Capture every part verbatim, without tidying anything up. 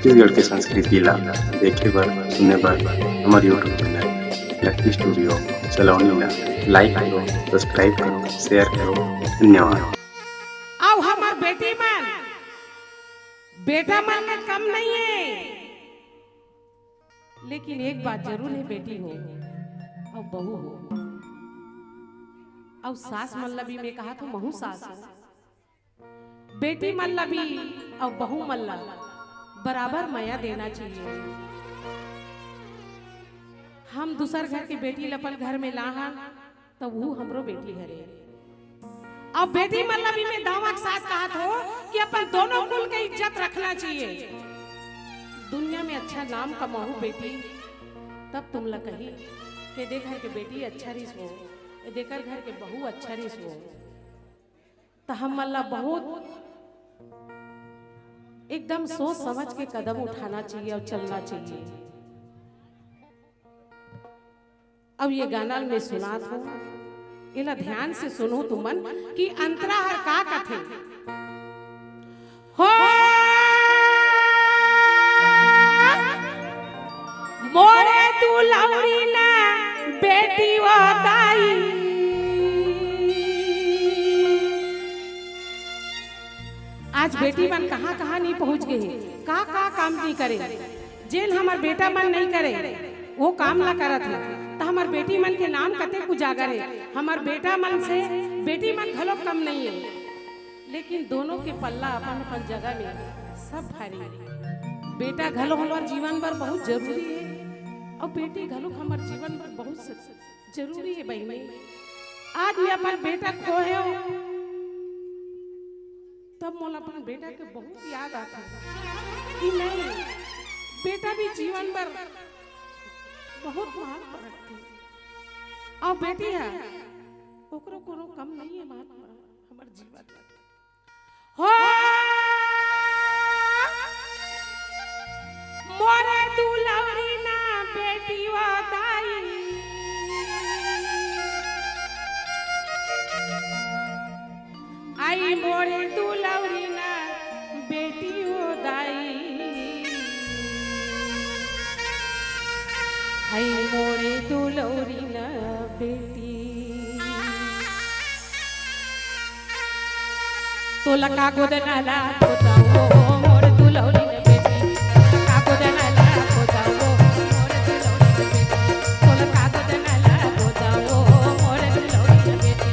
छत्तीसगढ़ के संस्कृति ला देखे बर, सुने बर हमर YouTube चैनल लकी स्टूडियो सलोनी ला लाइक करो, सब्सक्राइब करो, शेयर करो। धन्यवाद। अउ हमर बेटी मन, बेटा मन ले कम नहीं है, लेकिन एक बात जरूर है, बेटी हो अउ बहू हो, अउ सास मन ला भी मैं कहा थो, महू सास हो, बेटी मन ला भी अउ बहू मन ला बराबर मया देना चाहिए। हम दूसर घर के बेटी ला अपन घर में लाहन, त वो हमरो बेटी हरे। अब बेटी मन ला भी मैं दावा के साथ कहत हो कि अपन दोनों कुल के इज्जत रखना चाहिए। दुनिया में अच्छा नाम कमाहू बेटी, तब तुम ला कही के दे घर के बेटी अच्छा रिस हो, ए देकर घर के बहू अच्छा रिस हो। त हम मन ला बहुत एकदम सोच समझ के कदम उठाना चाहिए अउ चलना चाहिए। अब ये गाना मैं सुनात हूँ, एला ध्यान से सुनो तुमन कि अंतरा हर का कथे। हो मोरे दुलौरी ना बेटी वो दाई। आज बेटी मन कहाँ कहाँ नहीं पहुँच गए हैं, का का काम नहीं करे, जेन हमर बेटा मन नहीं करे, वो काम ला करत है, त हमर बेटी मन के नाम कतेक उजागर है। हमर बेटा मन से बेटी मन घलो कम नहीं है, लेकिन दोनों के पल्ला अपन अपन जगह में सब भारी है। बेटा घलो हमर जीवन बर बहुत जरूरी है, अउ बेटी घलो हमर जीवन बर बहुत स-, जरूरी है बहिनी। आज मैं अपन बेटा खोए हूँ, तब मोला अपन बेटा के बहुत याद आता है कि नहीं, बेटा भी जीवन भर बहुत महत्व रखते। अउ बेटी है, ओकरो कोनो कम नहीं है महत्व हमर जीवन में। हो मोरे दुलौरी ना बेटी वो दाई। आई मोरे दुलौरी ना बेटी वो दाई। आई मोरे दुलौरी ना बेटी। तोला का गोदना ला गोदाओ मोर दुलौरी न बेटी, तोला का गोदना ला गोदाओ मोर दुलौरी न बेटी, तोला का गोदना ला गोदाओ मोर दुलौरी न बेटी,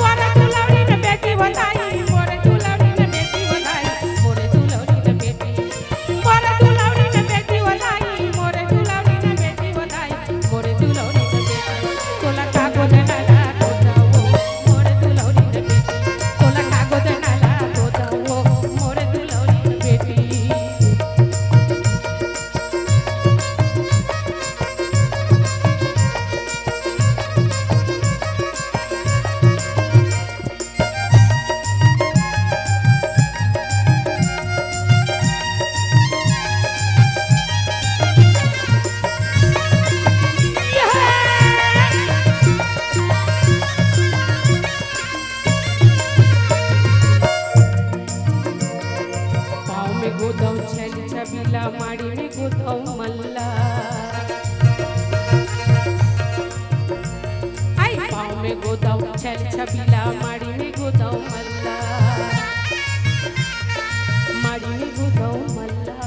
मोर दुलौरी न बेटी वो दाई, मोर दुलौरी न बेटी वो दाई, मोर दुलौरी न बेटी। मोर दुलौरी न बेटी वो दाई, मोर दुलौरी न बेटी वो दाई, मोर दुलौरी न बेटी। तोला का गोदना ला गोदाओ, मोर दुलौरी न बेटी। तोला का गोदना ला गोदाओ, मोर दुलौरी न बेटी। पाँव में गोदव छैल छबीला, माड़ी में गोदव मल्ला। आई पाँव में गोदव छैल छबीला, माड़ी में गोदव मल्ला। माड़ी में गोदव मल्ला,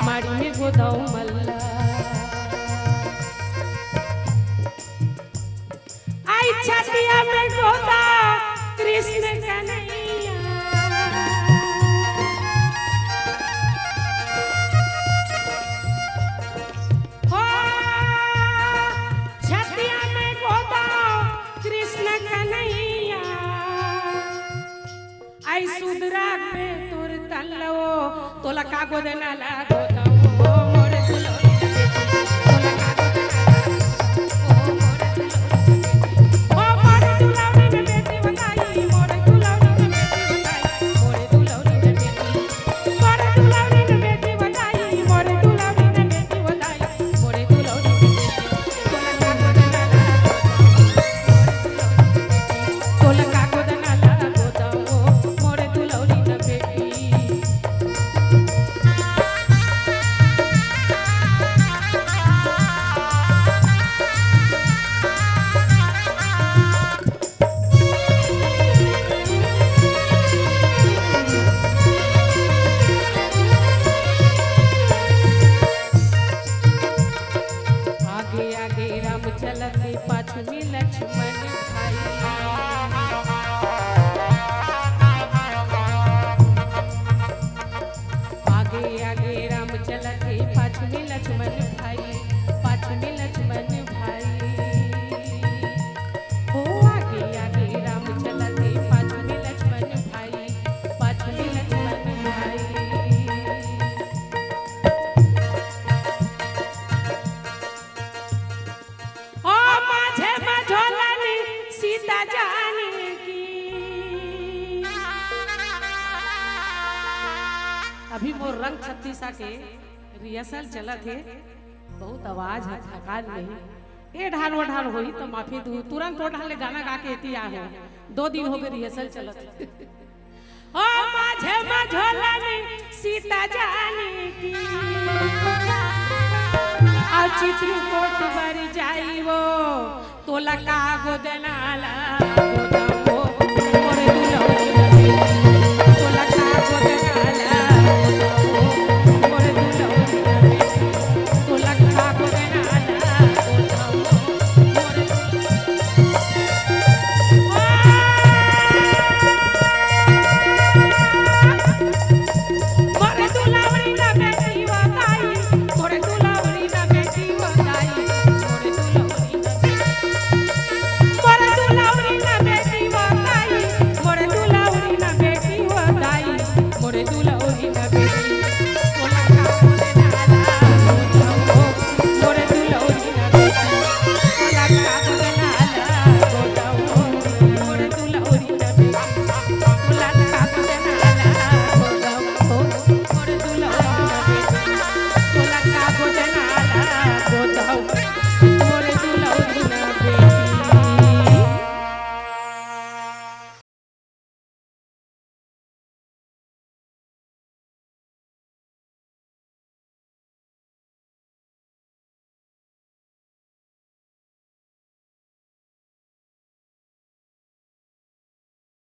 माड़ी में गोदव मल्ला। आई छतिया में गोदव कृष्ण कन्हैया। हो छतिया में गोदव कृष्ण कन्हैया। आई सुधरा पे तोर तन लो, तोला का गोदना ला गोदव, ओ मोर दुलौरी बेटी, तोला का गोदना ला गोदव, ओ मोर दुलौरी बेटी, ओ मोर दुलौरी बेटी बताई, मोर दुलौरी बेटी बताई, मोर दुलौरी बेटी, मोर दुलौरी बेटी बताई, मोर दुलौरी बेटी बताई। मोरे दुलौरी न बेटी, तोला का गोदना ला गोदव, मोरे दुलौरी न बेटी, तोला का गोदना ला गोदव, मोरे दुलौरी न बेटी। अभी मोर रंग छत्तीसा के रिहर्सल चलत हे, बहुत आवाज ह, थकान नहीं। ए ढाल वो ढाल होही त माफी दू, तुरंत वो ढाल ले गाना गा के एती आ हो। दो दिन हो गए रिहर्सल चलत हे। ओ माझे मझोलनी सीता जानी की, आ चित्रकूट बर जाई वो, तोला का गोदना ला गोदवो, मोर दुलौरी। तोला का गोदना ला गोदवो, मोर दुलौरी। तोला का गोदना ला गोदवो, मोर दुलौरी। मोर दुलौरी ना बेटी वो दाई, मोर दुलौरी ना बेटी वो दाई, मोर दुलौरी ना बेटी। मोर दुलौरी ना बेटी वो दाई, मोर दुलौरी ना बेटी वो दाई, मोर दुलौरी ना बेटी।